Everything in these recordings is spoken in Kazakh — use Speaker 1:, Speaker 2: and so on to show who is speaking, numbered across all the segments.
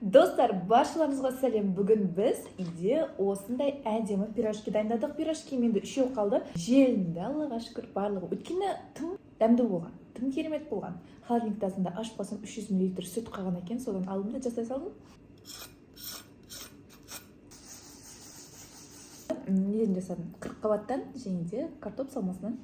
Speaker 1: Достар, баршаларыңызға сәлем! Бүгін біз үйде осындай әдемі пирожки дайындадық. Пирожки менде үшеу қалды. Желінді, Аллаға шүкір, барлығы. Өйткені тым дәмді болған, тым керемет болған. Холодильник тазында ашып қалсам, 300 мл сүт қалған екен, содан алдым да жасай салдым. Неден жасадым? Қырыққабаттан және де картоп салмасынан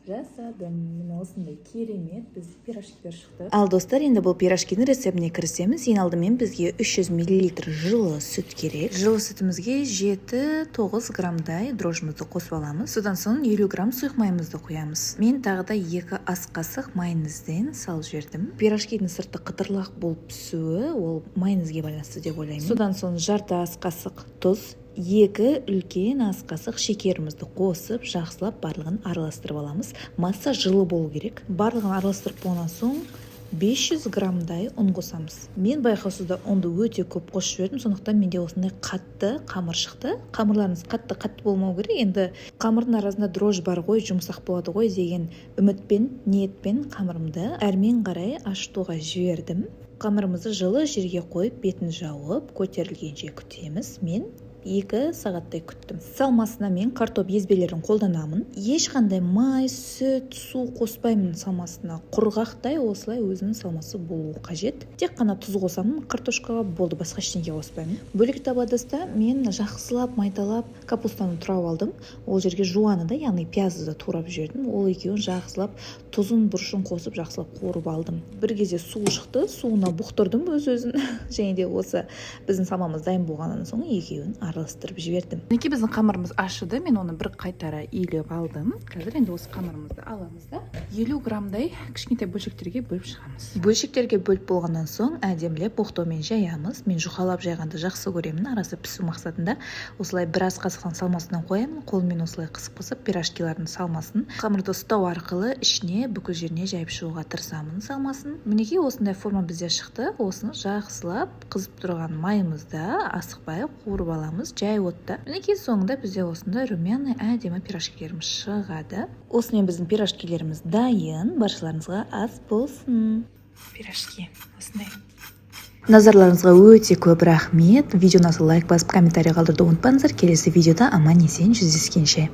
Speaker 1: жасадым. Міне, осындай керемет бізде пирожкилер шықты.
Speaker 2: Ал, достар, енді бұл пирожкидің рецептіне кірісеміз. Ең алдымен бізге 300 мл жылы сүт керек. Жылы сүтімізге 7-9 граммдай дрожжымызды қосып аламыз. Содан соң 50 грамм сұйық майымызды құямыз. Мен тағы да 2 ас қасық майонезден салып жібердім. Пирожкидің сырты қытырлақ болып пісуі ол майонезге байланысты деп ойлаймын. Содан соң жарты ас қасық тұз, 2 үлкен ас қасық шекерімізді қосып, жақсылап барлығын араластырып аламыз. Масса жылы болу керек. Барлығын араластырып болғаннан соң 500 граммдай ұн қосамыз. Мен байқаусызда ұнды өте көп қосып жібердім, сондықтан менде осындай қатты қамыр шықты. Қамырларыңыз қатты қатты болмау керек. Енді қамырдың арасында дрожж бар ғой, жұмсақ болады ғой деген үмітпен, ниетпен қамырымды әрмен қарай ашытуға жібердім. Қамырымызды жылы жерге қойып, бетін жауып, көтерілгенше күтеміз. Мен 2 сағаттай күттім. Салмасына мен картоп езбелерін қолданамын. Ешқандай май, сүт, су қоспаймын салмасына. Құрғақтай осылай өзінің салмасы болуы қажет. Тек қана тұз қосамын картошкаға, болды, басқа ештеңе қоспаймын. Бөлек таба ыдыста мен жақсылап майдалап капустаны турап алдым. Ол жерге жуаны да, яғни пиязды да турап жібердім. Ол екеуін жақсылап тұзын, бұрышын қосып, жақсылап қуырып алдым. Бір кезде суы шықты, суына бұқтырдым өз өзін және де осы біздің салмамыз дайын болғаннан соң екеуін араластырып жібердім.
Speaker 1: Мінекей, біздің қамырымыз ашыды. Мен оны бір қайтара илеп алдым. Қазір енді осы қамырымызды аламыз да, 50 граммдай кішкентай бөлшектерге бөліп шығамыз.
Speaker 2: Бөлшектерге бөліп болғаннан соң әдемілеп оқтаумен жаямыз. Мен жұқалап жайғанды жақсы көремін. Арасы пісу мақсатында осылай бір ас қасықтан салмасынан қоямын. Қолыммен осылай қысып қысып пирожкилардың салмасын қамырды ұстау арқылы ішіне, бүкіл жеріне жайып шығуға тырысамын салмасын. Мінекей, осындай форма бізде шықты. Осыны жақсылап қызып тұрған майымызда асықпай қуырып аламыз жай отта. Мінекей, соңында бізде осындай румяный, әдемі пирожкилеріміз шығады. Осымен біздің пирожкилеріміз дайын. Баршаларыңызға ас болсын!
Speaker 1: Пирожки осындай.
Speaker 2: Назарларыңызға өте көп рахмет. Видео ұнаса, лайк басып, комментарий қалдыруды ұмытпаңыздар. Келесі видеода аман есен жүздескенше!